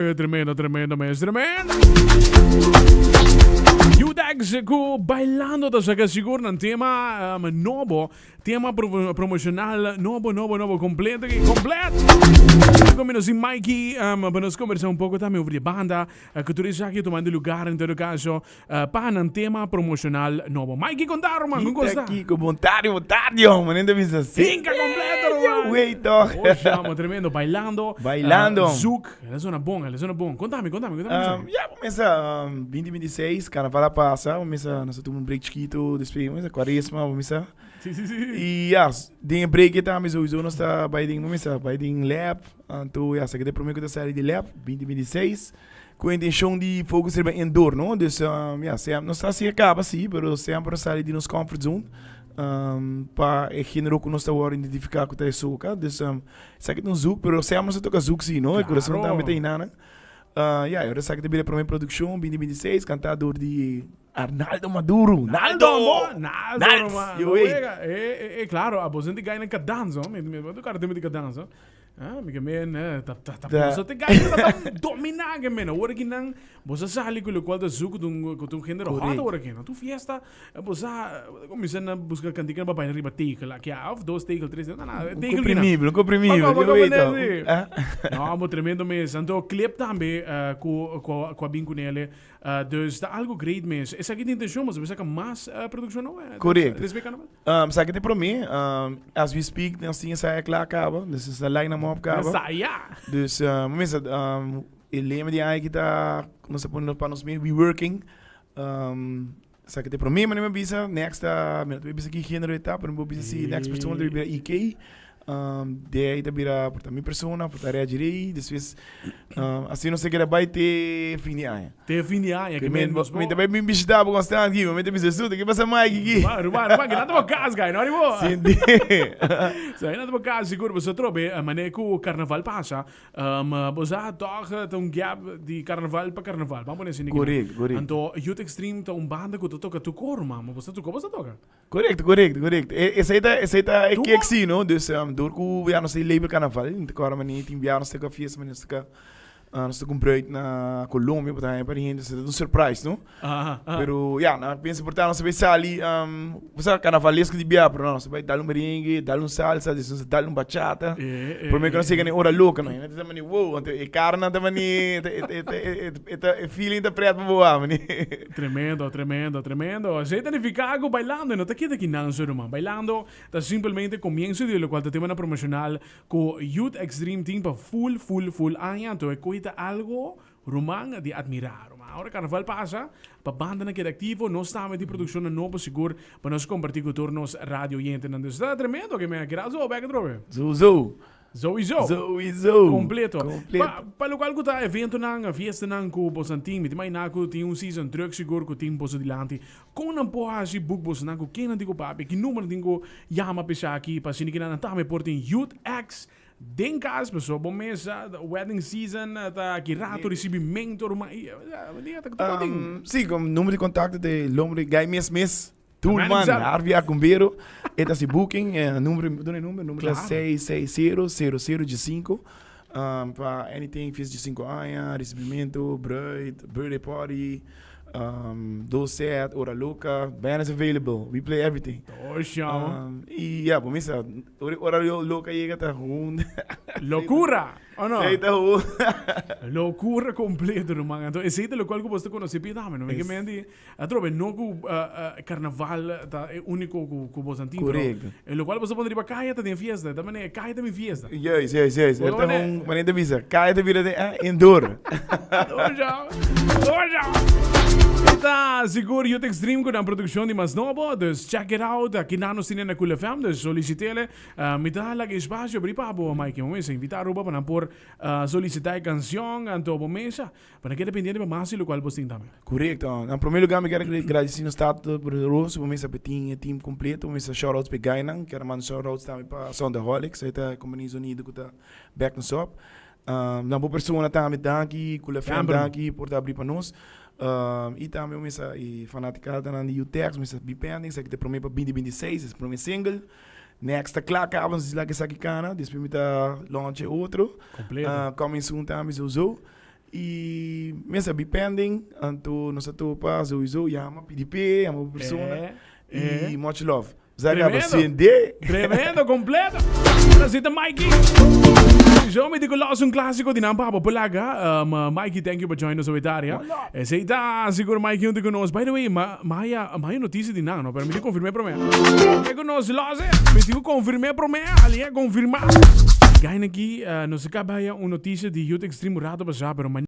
Tremendo, tremendo mes, tremendo. Udex ku Bailando ta saka sigur nan tema nobo, tema promocional nobo, nobo, nobo, completo, completo. Como nos Mikey, pa nos conversa un poco tambe over di banda, ku tur esaki tomando lugar en todo caso. Pa nan tema promocional nobo. Mikey con ta ruman, con cosa? Kiko, bon tardi, bon tardi, hombre. Nente bisa si. Finca completo, ruman. Wey, toch. Oye, tremendo. Bailando. Bailando. Zouk. El a zona bon, el a zona bon. Contame, contame, contame. Ja, comienza 2026, carnaval a pasa. Comienza, nos tuma un break chiquito, después comienza cuaresma, comienza. Sí, sí, sí. Y ja, den e break tambe sowieso nos ta bay den, comienza, bay den lab. Anto, ja, sa que te prome cu ta sali di lab, 2026. Cu intencion di focus riba indoor, no? Dus, ja, sem, nos ta haci a caba, si, pero semper nos sali di nos comfort zone, pa e genero cu nos ta worde identifica cu ta e soca. Dus, esaki ta un zoek, pero semper nos ta toca zoek si, no? E curason tambe ta hinana. Ja, y ora esaki ta bira e prome produccion, binti 26, canta door di Arnaldo Maduro. Naldo! Naldo, Naldo, yo, wey. Eh, eh, claro, abo senti gai na cadanza, mi, mi, mi, tu cara tema di cadanza. Ah, mi ke men, eh, ta, ta, ta, boso te gai ta, ta domina ke men. Ora ki nan, boso sali ku lo cual ta zoek un, ku un género hot ora ki nan. Tu fiesta, boso comienza na busca cantica pa baila riba tegel, aki, ah, of dos tegel, tres, no, no, tegel ki nan. Comprimibel, un comprimibel, Bako, yo bako, weet sí. Ah. No, mo tremendo mes. Anto clip tambe, ku, ku, ku a bin kunele. Dus ta algo great mes. Esaki ta intencion, boso saca mas produccion nou? Correcto. Despues carnaval? Esaki ta prome. As we speak, nos tin esaya cla caba. Dus nos ta line nan op caba. Esaya! Dus, mi mester, e lema di aña aki ta, nos ta pone pa nos mes, we working. Esaki ta e prome manera mi a bisa. Next ta, mi no ta bisa ki genero e ta, pero mi por bisa si next persona ta bira EK. De ahí ta bira por ta mi persona, por ta Reggie Rey, despues así nos ta keda bai te fin di aña. Te fin di aña, ke men nos Mi ta bai bin bishita bo constant aki, mi ta bisa su, ke pasa Mike aki? Ruman, ruman, ruman, ke nan ta bo kas, guy, no ari bo. Sinti. So, nan ta bo kas, sigur, bo sa trobe, mane ku karnaval pasa, bo sa tòg ta un gap di karnaval pa karnaval, ban pone asina aki. Korekto, korekto. Anto, Youth Extreme ta un banda ku ta toka tur kor, ruman, bo sa tur kor bo sa toka? Correcto, correcto, correcto. E, esey ta, esey ta e kick sí, no? Dus, door ku ya nos label carnaval, te kora mani tin bia nos teka fiesta, mani nos teka, nos teka un bruid na Colombia, bo ta haña par hende, esey ta un surprise, no? Aha, aha. Pero ya, nan a pensa por ta nos ta bay sali, bo sa carnavalesco di bia, pero no, nos ta bay dal un merengue, dal un salsa, despues nos ta dal un bachata. E, e, Prome ku nos e, yega na e ora loca, no? Hende ta mani wow, anto e carnan ta mani, e, e, e, e, e, e feeling ta pret pa bo wak, mani. Tremendo, tremendo, tremendo. Esei ta nifiká ku bailando no ta keda ki nan su ruman. Bailando ta simpelmente komienso di lokual ta temanan promoshonal ku Youth Xtreme tin pa full, full, full aña. Anto e koe ta algo, ruman, di atmirá, ruman. Ora karnaval pasa, pa bandanan keda aktivo, nos tambe tin produkshonnan nobo sigur pa nos kompartí ku tur nos radio oyentenan. Dus ta tremendo ke men a keda zo bek atrobe. Zo, zo. Sowieso. Sowieso. Completo. Completo. Pa, pa locual cu ta eventonan, fiestanan cu boso tin, mi ta imagina cu tin un season druk sigur cu tin boso dilanti. Con nan por haci book bosonan cu ken nan tin cu papia, ki numero nan tin cu yama pa esaki, pa asina ki nan tambe por tin Youth X den cas, pasobra bo mesa, wedding season ta ki rato recibimento, ruman, y, ya, ta ta tin. Sí, con numero di contacto ta e nomber di Guy mes mes. Man Turman, himself. Harvey Acumbero, e ta hasi booking, numero, duna e numero, numero ta Claro. 660 0015, um, pa anything, fiesta di 5 aña, recibimento, bruid, birthday party, um, dos set, ora loca, band is available, we play everything. Tosha. Um, y ya, bo misa, ora, ora loca yega ta gewoon, Locura! O no? Sí, ta gewoon. Locura completo, ruman. Anto, esei ta locual cu bo ta conoce pia dame, no? Mi ke menti, Atrobe, no ku karnaval ta e úniko ku boso tin, pero Korekto. e lokual boso pone riba kaya ta den fiesta. Ta manera kaya ta mi fiesta. Juist, juist, juist. Bo Ta manera- un manera ta bisa, kaya ta bira den ah, indoor. Doja, doja. Ta sigur Youth Extreme ku nan produkshon di mas nobo, dus check it out. Aki nan nos tine na Cool FM, dus solisitele. Mi ta laga espasio abri pa bo, Mike. Bo mester invita Aruba pa nan por solisita e kanshon, anto bo mesa. Pa no keda pendiente pa mas di lokual bos tin tambe. Korekto. Na prome lugar mi kier gradisi nos Tata Poderoso pa mester tin e team kompleto, pa mester shoutouts pa e guynan. Kier a manda shoutouts tambe pa Soundaholics, e ta e kompania di zonido ku ta back nos op. Na bo persona tambe danki, Cool FM danki por ta abri pa nos. I tambe bo mester e fanaticadanan di Utex, mester be pending, esaki ta e prome pa binti 26, es prome single. Next ta kla kaba, nos laga esaki kana, despues mi ta launch e otro. Kompleto. Coming soon tambe souso. Y mesa bi pending, anto nos a topa sowieso yama PDP, yama bo persona. Eh, Y much love. Zaga Tremendo. CND. Tremendo, completo. Asina ta Mikey. Zo, mi dico los un clasico di nan papa polaga. Mikey, thank you for joining us over there. Esey ta sigur Mikey hunto cu nos. By the way, ma maya maya noticia di nan, no? Pero mi di confirme prome. E cu nos los, mi di confirme prome, ali confirma. Gaina aki, nos acaba haya un noticia di Youth Extreme un rato pasa, pero.